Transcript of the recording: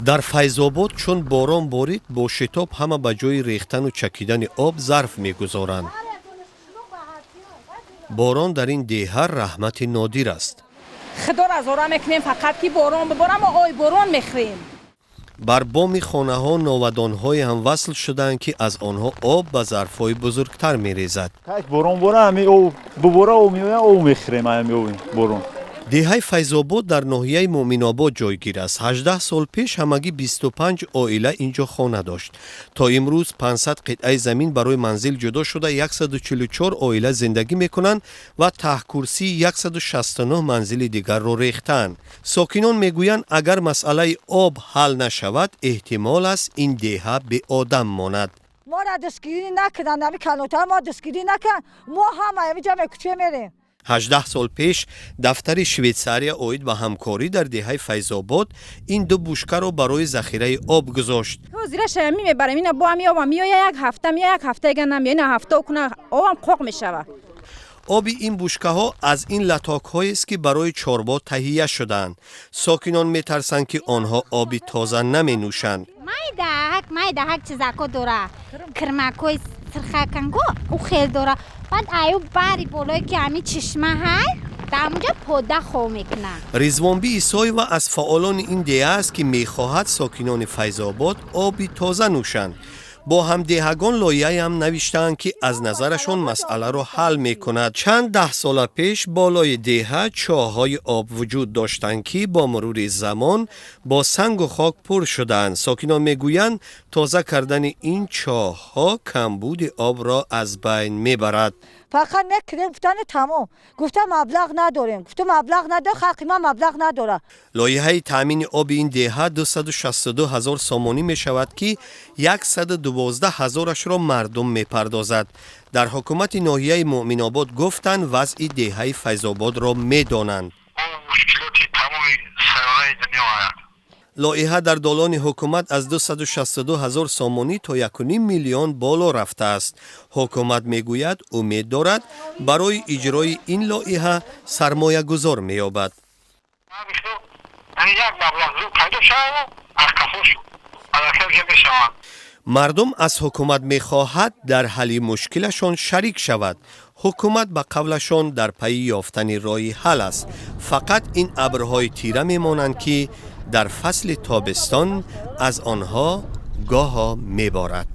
Дар Файзобод чун борон борид, бо шитоб ҳама ба ҷои рехтану чакидани об зарф мегузоранд. Борон дар ин деҳа раҳмати нодир аст. Худоро зора мекунем, фақат ки борон бибора, мо ои борон мехӯрем. Бар боми хонаҳо новадонҳое ҳам васл шудаанд, ки аз онҳо об ба зарфҳои бузургтар мерезад. Как борон бора, ҳами об бубора, об меояд, об мехӯрем, ҳами оби борон. Деҳаи Файзобод дар ноҳияи Муъминобод ҷойгир аст. 18 сол пеш ҳамагӣ 25 оила ин ҷо хона дошт. То имрӯз 500 қитъаи замин барои манзил ҷудо шуда, 144 оила зиндагӣ мекунанд ва таҳкурсии 169 манзили дигарро рехтаанд. Сокинон мегӯянд, агар масъалаи об ҳал нашавад, эҳтимол аст, ин деҳа беодам монад. Моро дастгирӣ накунанд, ами калонтар мо дастгирӣ накунанд, мо ҳама ҳамиҷа мекуче мерем. 18 сол пеш дафтари Швейтсария оид ба ҳамкорӣ дар деҳаи Файзобод ин ду бушкаро барои захираи об гузошт. Зираша ами мебарем, ина бо ами оба меоя, як ҳафта меоя, як ҳафта ига намеоя, ина ҳафта куна обам қоқ мешава. Оби ин бушкаҳо аз ин латокҳоест, ки барои чорво таҳия шудаанд. Сокинон метарсанд, ки онҳо оби тоза наменӯшанд. Майдаак майдаак чизако дора, кирмакҳои сирхаканго, ӯ хел дора. Баъд аю бари болое, ки ҳами чишма ҳай, дар ҳамунҷа пода хов мекунад. Ризвонби Исоева аз фаъолони ин деҳа аст, ки мехоҳад сокинони Файзобод оби тоза нӯшанд. Бо ҳамдеҳагон лоиҳаам навиштаанд, ки аз назарашон масъаларо ҳал мекунад. Чанд даҳсола пеш болои деҳа чоҳҳои об вуҷуд доштанд, ки бо мурури замон бо сангу хок пур шудаанд. Сокинон мегӯянд, тоза кардани ин чоҳҳо камбуди обро аз байн мебарад. Фақат мекунем гуфтани тамом. Гуфта, маблағ надорем, гуфта, маблағ надор, халқи ма маблағ надора. Лоиҳаи таъмини оби ин деҳа 262 ҳазор сомонӣ мешавад, ки 112 ҳазорашро мардум мепардозад. Дар ҳукумати ноҳияи Муъминобод гуфтанд, вазъи деҳаи Файзободро медонанд. Мушкилоти тамоми сайёраи дунё аст. Лоиҳа дар долони ҳукумат аз 262 ҳазор сомонӣ то 1,5 миллион боло рафтааст. Ҳукумат мегӯяд, умед дорад, барои иҷрои ин лоиҳа сармоягузор меёбад. Яъне як маблағ зуд пайдо шавад, аз қафош аллакай мешаванд. Мардум аз ҳукумат мехоҳад, дар ҳалли мушкилашон шарик шавад. Ҳукумат ба қавлашон дар пайи ёфтани роҳи ҳал аст. Фақат ин абрҳои тира мемонанд, ки дар фасли тобистон аз онҳо гоҳо меборад.